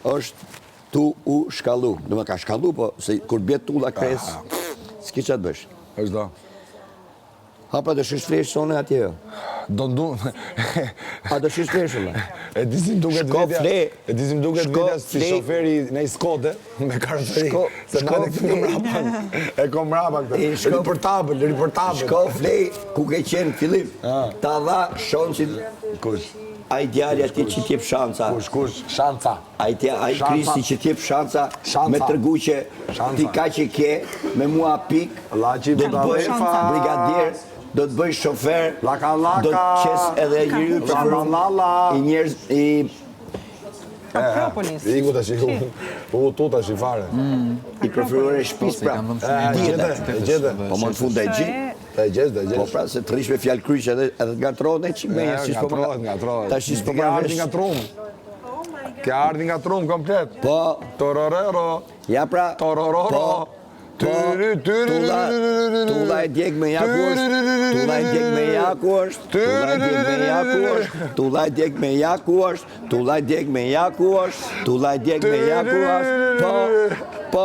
Është tu u shkallu. Do më ka shkallu, po se kur bje tulla kres, s'ki ça të bësh. Është do. Ha pra do shkosh flesh sonte atje jo. Do ndu... A do shkosh flesh vëlla? E di si më duket Shko vetja. fle. E di si më duket Shko vetja si fle. shoferi në i Skoda me karroceri. Shko- Se shko ma këtë fle. mbrapa. E ko mbrapa këtë. E, shko- Riportabël, riportabël. Shko flej ku ke qenë fillim. Ta dha shansin Kush? ai djali atje që t'jep shanca. Kush, kush? Shanca. Ai tja, ai Shanca. Kristi që t'jep shanca Shanca. me tregu që Shanca. ti kaq e ke me mua pik. Llaqi do të bëj Budallefa. brigadier, do të bëj shofer. Laka, laka. Do të qes edhe njeriu i La, preferuar. la, la. I njerëz i Akropolis. Iku tash, iku. U tu tash i fare. i preferuar e shtëpisë pra. I kam dhënë E, shumë gjete, e gjete. Po më në fund e gjej. Ta e gjesh, ta e Po gjesh. pra se të rrish me fjalë kryq edhe edhe të ngatrohet ne çik me E, si s'po më Ngatrohet, ngatrohet. Tash s'po Ke marr ardhi vesh. nga trum. Ke ardhi nga trum komplet. Po, Tororero. ja pra. Torororo. Po. Po, Tyri, tyri, tulla, tulla e djeg me ja ku është, tulla e djeg me ja ku është, tulla e djeg me ja ku është, tulla e djeg me ja ku është, tulla e djeg me ja ku është, tulla e djeg me ja ku është, po, po,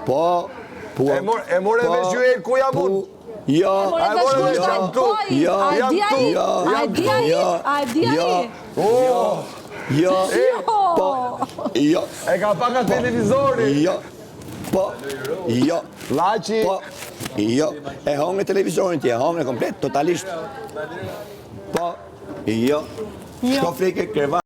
po, po, E mor- e more po, vesh ju e ku jam pu, unë? Jo, A e more jo, vesh jam këtu? jo, A e jam di ai? këtu, jo, A e di ai? jo, A e di ai? jo, Oh, jo, po, jo, e ka pa nga televizori. jo, po, jo, Llaqi. po, jo, e hongre televizorin ti, e hongre komplet, totalisht. Po, jo, shko fleke krevat.